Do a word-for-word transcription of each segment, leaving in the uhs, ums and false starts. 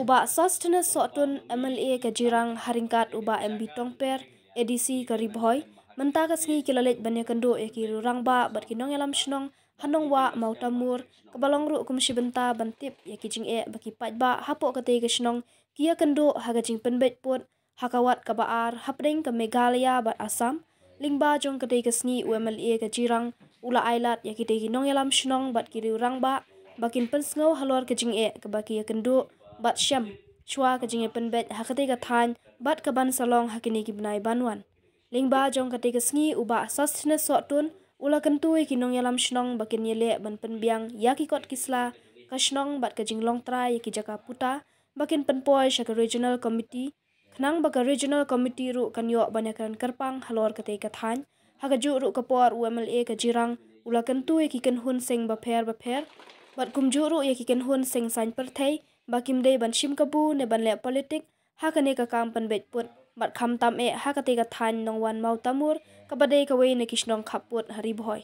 Bah Sosthenes Sohtun, M L A ka Jirang, ha ryngkat u Bah M B Tongper, A D C ka Ri Bhoi, mynta ka sngi ki la leit ban ïakynduh ïa ki rangbah bad ki nongïalam shnong ha Nongwah Mawtamur, kaba long ruh kum shi bynta ban tip ïa ki jingeh ba ki paidbah hapoh katei ka shnong ki ïakynduh ha ka jingpynbeit pud ha ka wat kaba ar hapdeng ka Meghalaya bad Assam. Lyngba jong katei ka sngi, u M L A ka Jirang u la ailad ïa kitei ki nongïalam shnong bad ki rangbah ba kin pynsngew halor ka jingeh kaba ki ïakynduh bad shem shuwa ka jingïapynbeit ha katei ka thaiñ bad kaban sa long ha kine ki bnai ban wan. Lyngba jong katei ka sngi, u Bah Sosthenes Sohtun u la kyntu ïa ki nongïalam shnong ba kin ïaleh ban pynbiang ïa ki kot ki sla ka shnong bad ka jinglong trai ïa ki jaka puta ba kin pynpoi sha ka Regional Committee, khnang ba ka Regional Committee ruh kan ïoh ban ïakren kyrpang halor katei ka thaiñ. Ha kajuh ruh ka por, u M L A ka Jirang u la kyntu ïa ki kynhun seng bapher bapher bad kumjuh ruh ïa ki kynhun seng saiñ pyrthei ba kim dei ban shim kabu ne ban leh politik ha kane ka kam pynbeit pud bad khamtam eh ha katei ka thaiñ Nongwah Mawtamur, kaba dei kawei na ki shnong khappud ha Ri Bhoi.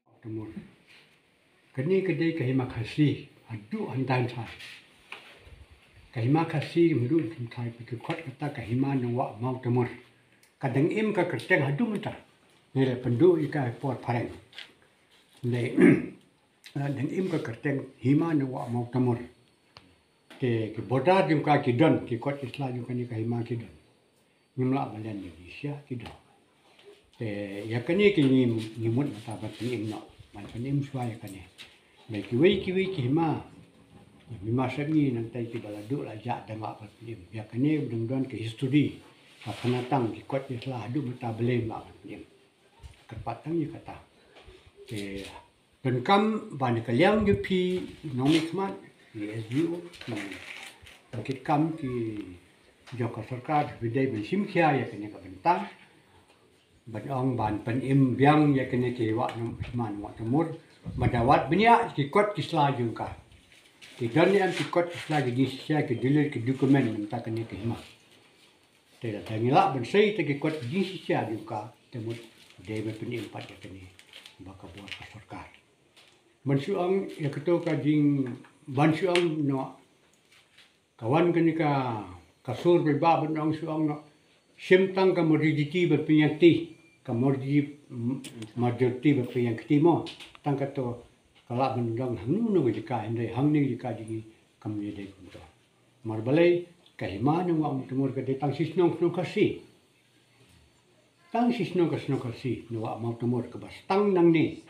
Mawtamur. Kane ka dei ka hima Khasi haduh hynda hynthai. Ka hima Khasi haduh hynda hynthai, ki khot kata ka hima Nongwah Mawtamur. Ka dang im ka kyrteng haduh mynta. Ngi la pynduh ïa ka por phareng. Ngi la dang im ka kyrteng hima Nongwah Mawtamur. Te ki border jong ka ki don, ki kot ki sla jong kane ka hima ki don. Ngim lah ban len ïa ki sha ki don. Te ïa kane ki ngi, ngi mut mynta ban pynim noh, ban pynim shuwa ïa kane. Ba kiwei kiwei ki hima, hima sep ngi nangta kiba la duh la jah dang lah ban pynim. Ïa kane dang don ka history, ka pynatang ki kot ki sla haduh mynta balei ngim lah ban pynim. Kyrpad tang ïa kata. Te donkam ba na ka liang jong phi nongmihkhmat, ki S D O, ki pangkit kam, ki jong ka sorkar, phi dei ban shim khia ïa kane ka bynta. Ban ong ban pynim biang ïa kane ki wah nong, hima Nongwah Tamur. Ba da wad bniah ki kot ki sla jong ka. Ki don ne em ki kot ki sla, ki jingshisha, ki dalilah, ki document mynta kane ka hima. Te lada ngi lah ban sei te ki kot jingshisha jong ka, te mut dei ban pynim pat ïa kane ba ka bor ka sorkar. Ban shu ong ïa kato ka jing, ban shu ong noh, ka wan kane ka, ka sur ba ban ong shu ong noh, shim tang ka majority ban pynïeng kti, ka majority, majority ban pynïeng kti mo, tang kato ka lah ban long hangno hangno ka jaka, hynrei hangne ka jaka jong ngi kam ïadei kumto. Namar balei, ka hima Nongwah Mawtamur ka dei tang shi shnong, shnong Khasi. Tang shi shnong, ka shnong Khasi, Nongwah Mawtamur kaba sdang nangne.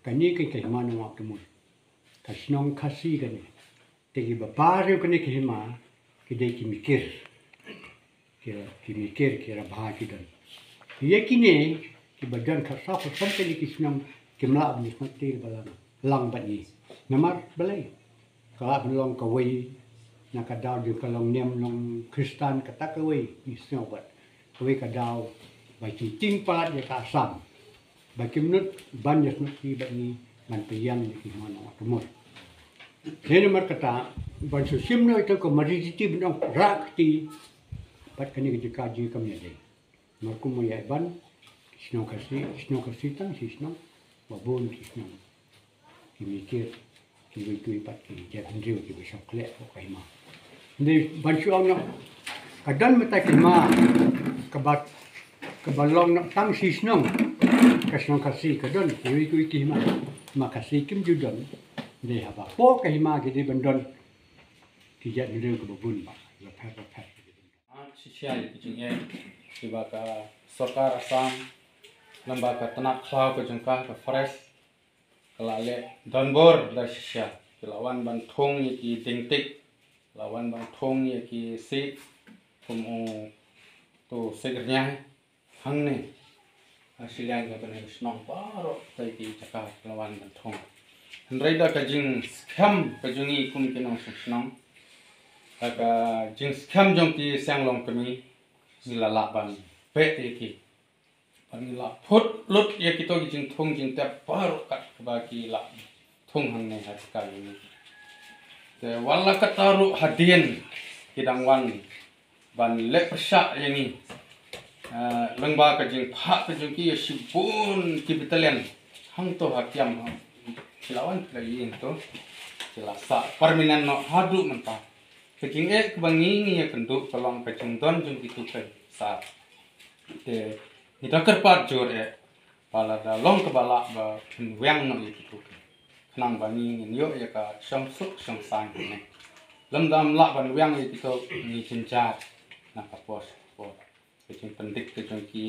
Kane ka, ka hima Nongwah Mawtamur. Ka shnong Khasi kane. Te kiba baroh kane ka hima, ki dei ki Mikir. Ki, ki Mikir, ki Rabha ki don. Ïa kine kiba don khatsaw khatsan tylli ki shnong, kim lah ban ïasnoh kti ba lang, lang bad ngi. Namar balei? Ka lah ban long kawei na ka daw jong ka long niam long Khristan, kata kawei ngi sngew bad kawei ka daw ba ki tieng palat ïa ka Assam. Ba kim nud ban ïasnoh kti bad ngi ban pynïeng ïa ki hima Nongwah Tamur. Dei namar kata ban shu shim noh ïa ka majority ban ong rah kti bad kane ka jaka jong ngi kam ïadei. Namar kumba ïa ban shnong Khasi, shnong Khasi tang shi shnong, ba bun ki shnong. Ki Mikir, kiwei kiwei pat ki jaitbynriew kiba shong khleh hapoh ka hima. Hynrei ban shu ong noh, ka don mynta ka hima kaba, kaba long noh tang shi shnong. Ka shnong Khasi ka don kiwei kiwei ki hima, hima Khasi kim ju don. Hynrei haba hapoh ka hima ki dei ban don ki jaitbynriew kiba bun bha, bapher bapher. Shisha ïa ki jingeh kiba ka sorkar Assam lyngba ka tnat khlaw ka jong ka, ka forest, ka la leh donbor da shisha. Ki la wan ban thung ïa ki diengtik, ki la wan ban thung ïa ki siej, kum uto u siej rñiang hangne ha shiliang jong kane ka shnong baroh, kata ki jaka ki la wan ban thung. Hynrei da ka jingskhem ka jong ngi kum ki nongshong shnong, da ka jingskhem jong ki seng longkmie, ngi la lah ban beh ïa ki. Bad ngi la phut lut ïa kito ki jingthung jingtep baroh kat kaba ki la thung hangne ha jaka jong ngi. Te wat la katta ruh hadien ki dang wan ban leh pyrshah ïa ngi, eh, lyngba ka jingphah ka jong ki ïa shibun ki battalion hangto ha Kiam, ha, Ki la wan phi la ïohi to. Ki la sah permanent noh haduh mynta. Ka jingeh kaba ngi ngi ïakynduh ka long ka jingdon jong kitu ki sar. Te ngi da kyrpad jur eh ba lada long kaba lah ba phin wiang noh ïa kitu ki, khnang ba ngi ngin ïoh ïa ka shong suk shong saiñ ne. Lymda ym lah ban wiang ïa kitu, ngi jynjar na ka por sha ka por. Ka jingpyndik ka jong ki,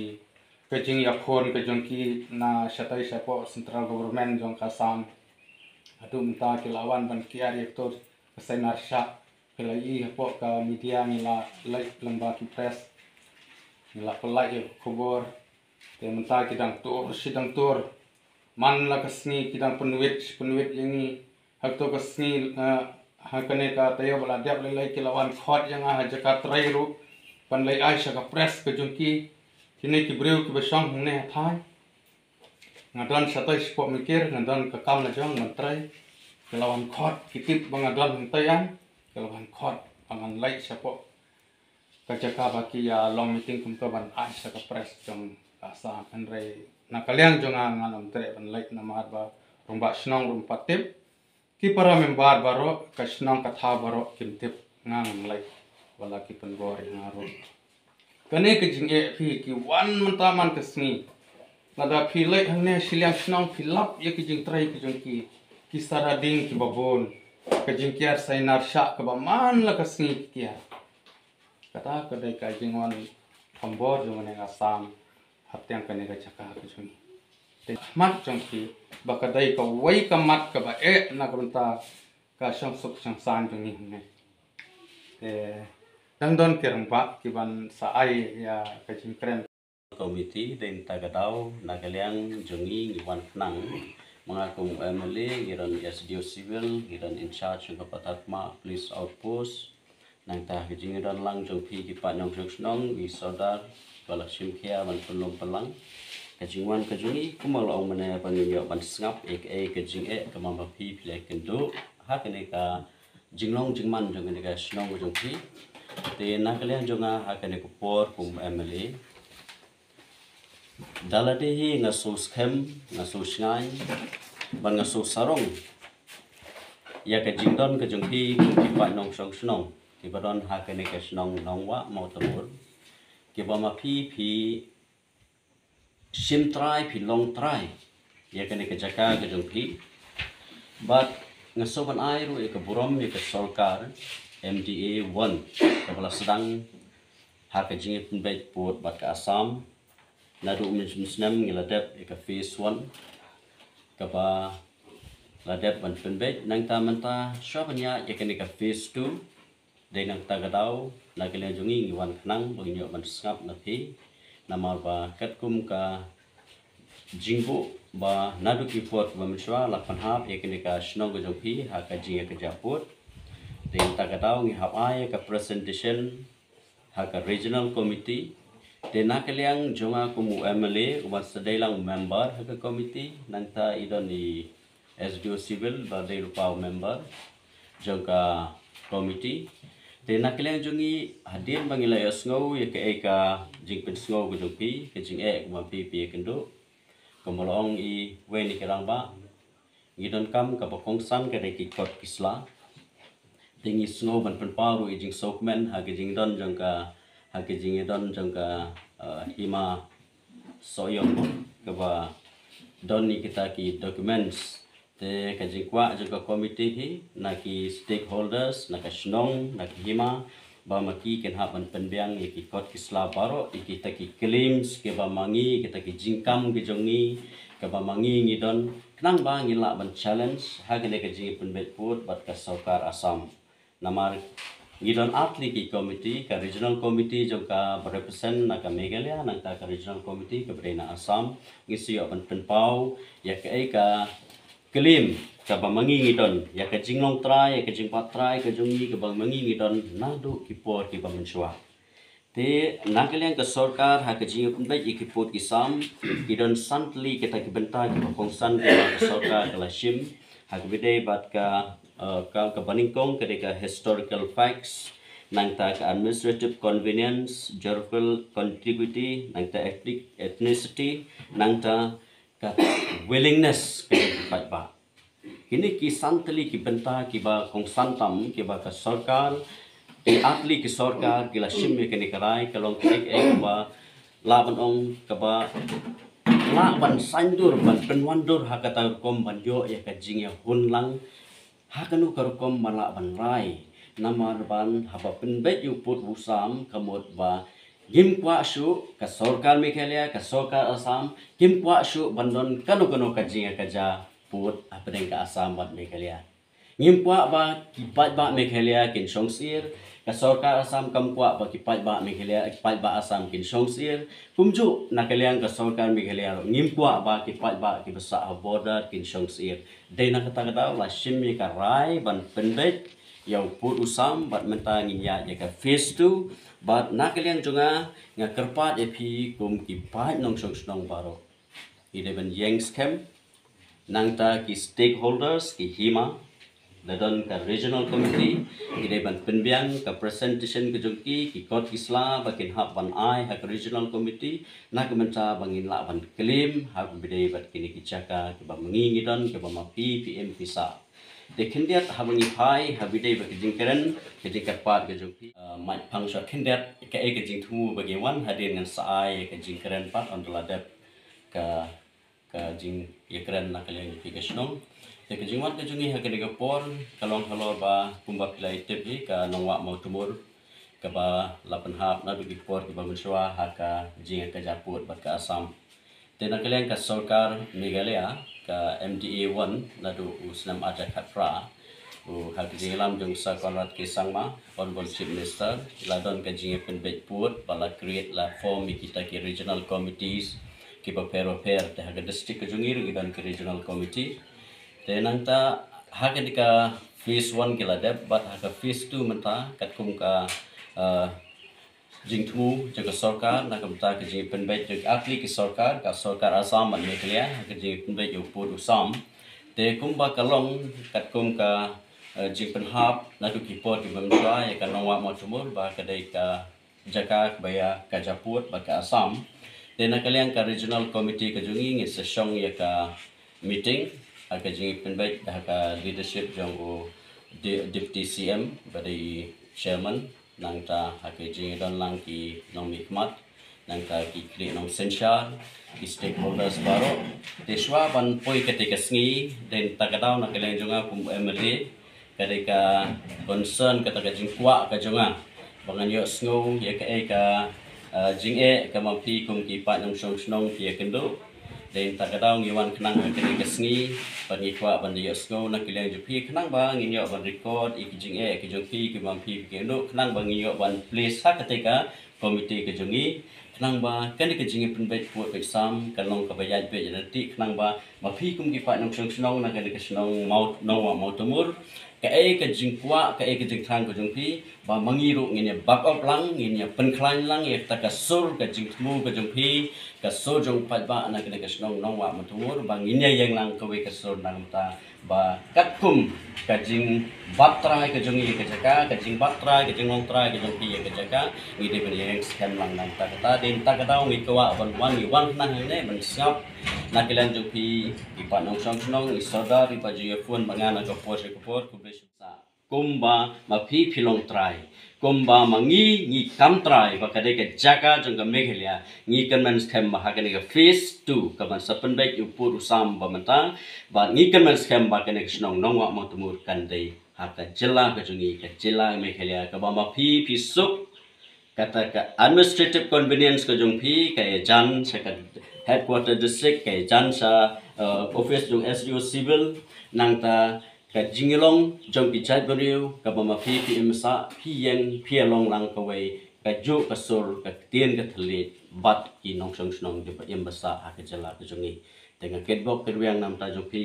ka jingïakhun ka jong ki na shatai shapoh central government jong ka Assam. Haduh mynta ki la wan ban kiar ïa kito ka sainar shah. Phi la ïohi hapoh ka media ngi la leit lyngba ki press, ngi la pynlait ïa ka khubor. Te mynta ki dang tur shi dang tur, man la ka sngi ki dang pynwit shi pynwit ïa ngi. Ha kato ka sngi, eh, ha kane ka taïew ba la dep lei ki la wan khot ïa nga ha jaka trei ruh ban leit ai sha ka press ka jong ki. Kine ki briew kiba shong hangne ha thaiñ, nga don shatai shapoh Mikir, nga don ka kam la jong ban trei. Ki la wan khot, ki tip ba nga don hangtai, ki la wan khot ba ngan leit shapoh ka jaka ba ki ïa long meeting kumto ban ai sha ka press jong ka Assam. Hynrei na ka liang jong nga, ngan ym treh ban leit namar ba rangbah shnong ruh ym pat tip. Ki para member baroh, ka shnong ka thaw baroh kim tip nga ngan leit, wat la ki pynbor ïa nga ruh. Kane ka jingeh phi, ki wan mynta man ka sngi. Lada phi leit hangne shiliang shnong phi lap ïa ka jingtrei ka jong ki, ki sara ding kiba bun, ka jingkiar sainar shah kaba man la ka sngi ki kiar. Kata ka dei ka jingwan thombor jong une u Assam hapdeng kane ka jaka ka jong ngi. Te mat jong ki ba ka dei kawei ka mat kaba eh na ka bynta ka shong suk shong saiñ jong ngi hangne. Te dang don ki rangbah ki ban sa ai ïa ka jingkren. Committee, dei na kata ka daw na ka liang jong ngi ngi wan khnang, ma nga kum MLA, ngi don SDO Civil, ngi don in charge jong ka Patharkhmah Police Outpost. Nangta ka jingdon lang jong phi ki paid nongshong shnong, ngi sodar ba la shim khia ban pynlong pynlang. Ka jingwan ka jong ngi kumba la ong mynne ba ngin ïoh ban sngap ïa kaei ka jingeh kaba ma phi phi la ïakynduh ha kane ka jinglong jingman jong kane ka shnong ka jong phi. Te na ka liang jong nga ha kane ka por kum MLA, da lade hi nga sngewskhem, nga sngewshngaiñ bad nga sngewsarong ïa ka jingdon ka jong phi kum ki paid nongshong shnong kiba don ha kane ka shnong Nongwah Mawtamur, kiba ma phi phi shim trai, phi long trai ïa kane ka jaka ka jong phi. Bad nga sngewbha ban ai ruh ïa ka burom ïa ka sorkar MDA one kaba la sdang ha ka jingïapynbeit pud bad ka Assam. Naduh mynshem snem ngi la dep ïa ka phase one kaba la dep ban pynbeit, nangta mynta shuwa ban ïaid ïa kane ka phase two. Dei na kata ka daw na ka liang jong ngi ngi wan khnang ba ngin ïoh ban sngap na phi, namar ba katkum ka jingbuh ba naduh ki por ba mynshuwa la pynhap ïa kane ka shnong ka jong phi ha ka jingïakajia pud. Dei na kata ka daw ngi hap ai ïa ka presentation ha ka regional committee. Te na ka liang jong nga kum u MLA uba sa dei lang member ha ka committee, nangta i don i SDO Civil ba dei ruh u member jong ka committee. Te na ka liang jong ngi hadien ba ngi la ïohsngew ïa kaei ka jingpynsngew ka jong phi, ka jingeh kaba phi phi ïakynduh, kumba la ong iwei na ki rangbah, ngi donkam kaba kongsan ka dei ki kot ki sla. Te ngi sngew ban pynpaw ruh ïa ka jingsngewkmen ha ka jingdon jong ka, ha ka jingdon jong ka, eh, Hima Sohiong kaba don ïa kita ki documents. Te ka jingkwah jong ka committee hi na ki stakeholders, na ka shnong, na ka hima, ba ma ki kin hap ban pynbiang ïa ki kot ki sla baroh, ïa kita ki claims kiba ma ngi, kita ki jingkam ki jong ngi, kaba ma ngi ngi don, khnang ba ngin lah ban challenge ha kane ka jingïapynbeit pud bad ka sorkar Assam. Namar ngi don artylli ki committee, ka regional committee jong ka ba represent na ka Meghalaya, nangta ka regional committee kaba dei na Assam. Ngi sa ïoh ban pynpaw ïa kaei ka claim kaba ma ngi ngi don, ïa ka jinglong trai, ïa ka jingbat trai ka jong ngi kaba ma ngi ngi don naduh ki por kiba mynshuwa. Te na ka liang ka sorkar ha ka jingïapynbeit ïa ki pud ki sam, ki don san tylli kita ki bynta kiba kongsan kiba ka sorkar ka la shim ha kaba ïadei bad ka, eh, ka, kaba nyngkong ka dei ka historical facts, nangta ka administrative convenience, geographical contiguity, nangta ethnic, ethnicity, nangta ka willingness ka jong ki paidbah. Kine ki san tylli ki bynta kiba kongsan tam kiba ka sorkar, ki ar tylli ki sorkar ki la shim ïa kane ka rai, ka long kaei kaei kaba lah ban ong kaba lah ban saiñdur, ban pynwandur ha kata ka rukom ban ïoh ïa ka jingïahun lang ha kano ka rukom ba lah ban rai. Namar ban haba pynbeit ïa u pud u sam ka mut ba ngim kwah shuh ka sorkar Meghalaya, ka sorkar Assam, kim kwah shuh ban don kano kano ka jingïakajia pud hapdeng ka Assam bad Meghalaya. Ngim kwah ba ki paidbah Meghalaya kin shong syiar, ka sorkar Assam kam kwah ba ki paidbah Meghalaya, ki paidbah Assam kin shong syiar. Kumjuh na ka liang ka sorkar Meghalaya ruh ngim kwah ba ki paidbah kiba sah ha border kin shong syiar. Dei na kata ka daw la shim ïa ka rai ban pynbeit ïa u pud u sam bad mynta ngin ïaid ïa ka phase two. Bad na ka liang jong nga, nga kyrpad ïa phi kum ki paid nongshong shnong baroh, ngi dei ban ïeng skhem. Nangta ki stakeholders, ki hima, la don ka regional committee, ngi dei ban pynbiang ka presentation ka jong ki, ki kot ki sla ba kin hap ban ai ha ka regional committee na ka bynta ba ngin lah ban claim ha kaba ïadei bad kine ki jaka kiba ma ngi ngi don, kiba ma phi phi im phi sah. Te khyndiat haba ngi phai ha kaba ïadei bad ka jingkren, ka jingkyrpad ka jong phi, ah, mait phang sha khyndiat, kaei ka jingthmu ba ngi wan, hadien ngan sa ai ka jingkren pat, ynda la dep ka ka jingïakren na ka liang jong phi ka shnong. Te ka jingwan ka jong ngi ha kane ka por ka long halor ba kumba phi la ïatip hi, ka Nongwah Mawtamur kaba la pynhap naduh ki por kiba mynshuwa ha ka jingïakajia pud bad ka Assam. Te na ka liang ka sorkar Meghalaya, ka M D A one, naduh u snem ar hajar khatphra, u ha ka jingïalam jong Sir Conrad K Sangma, Honorable Chief Minister, la don ka jingïapynbeit pud ba la create, la form ïa kita ki regional committees kiba pher ba pher. Te ha ka district ka jong ngi ruh ngi don ki regional committee. Te nangta ha kane ka phase one ki la dep, bad ha ka phase two mynta katkum ka, uh, jingthmu jong ka sorkar na ka bynta ka jingpynbeit jong ki ar tylli ki sorkar, ka sorkar Assam bad Meghalaya, ha ka jingpynbeit ïa u pud u sam. Te kumba ka long katkum ka, eh, jingpynhap naduh ki por kiba mynshuwa ïa ka Nongwah Mawtamur ba ka dei ka jaka kaba ïakajia pud bad ka Assam. Te na ka liang ka regional committee ka jong ngi, ngi sa shong ïa ka meeting ha ka jingpynbeit ha ka leadership jong u De-, Deputy C M ba dei chairman, nangta ha ka jingdon lang ki nongmihkhmat, nangta ki khlieh nongsynshar, ki stakeholders baroh. Te shuwa ban poi kata ka sngi, dei na kata ka daw na ka liang jong nga kum M L A, ka dei ka concern, kata ka jingkwah ka jong nga ba ngan ïohsngew ïa kaei ka, ah, jingeh kaba ma phi kum ki paid nongshong shnong phi ïakynduh. Dei na kata ka daw ngi wan khnang ha kane ka sngi, bad ngi kwah ban da ïohsngew na ka liang jong phi khnang ba ngin ïoh ban record ïa ki jingeh ki jong phi kiba ma phi phi ïakynduh, khnang ba ngin ïoh ban place ha kata ka committee ka jong ngi, khnang ba kane ka jingpynbeit pud peit sam kan long kaba ïaid beit ïaid ryntih, khnang ba ma phi kum ki paid nongshong shnong na kane ka shnong Maw-, Nongwah Mawtamur, kaei ka jingkwah, kaei ka jingthrang ka jong phi, ba ma ngi ruh ngin ïa back up lang, ngin ïa pynkhlaiñ lang ïa kata ka sur ka jingthmu ka jong phi, ka sur jong u paidbah na kane ka shnong Nongwah Mawtamur, ba ngin ïa ïeng lang kawei ka sur na ka bynta ba katkum ka jingbat trai ka jong ngi ïa ka jaka, ka jingbat trai, ka jinglong trai ka jong phi ïa ka jaka, ngi dei ban ïeng skhem lang. Na kata ka daw, dei na kata ka daw ngi kwah ban wan, ngi wan khnang hangne ban sngap na ka liang jong phi ki paid nongshong shnong, i sordar, i ba ju ïa phone ba nga na ka por sha ka por, khublei shibun. Kumba ma phi phi long trai, kumba ma ngi ngi kam trai ba ka dei ka jaka jong ka Meghalaya, ngi kyrmen skhem ba ha kane ka phase two kaban sa pynbeit ïa u pud u sam ba mynta, ba ngi kyrmen skhem ba kane ka shnong Nongwah Mawtamur kan dei ha ka jylla ka jong ngi, ka jylla Meghalaya, kaba ma phi phi suk, kata ka administrative convenience ka jong phi ka ïajan sha ka headquarter district, ka ïajan sha, uh, office jong S D O Civil, nangta ka jinglong jong ki jaitbynriew kaba ma phi phi im sah, phi ïeng phi ïa long lang kawei kajuh ka sur, ka ktien ka thylliej bad ki nongshong shnong kiba im ba sah ha ka jylla ka jong ngi. Te nga kitbok kitrwiang na ka bynta jong phi.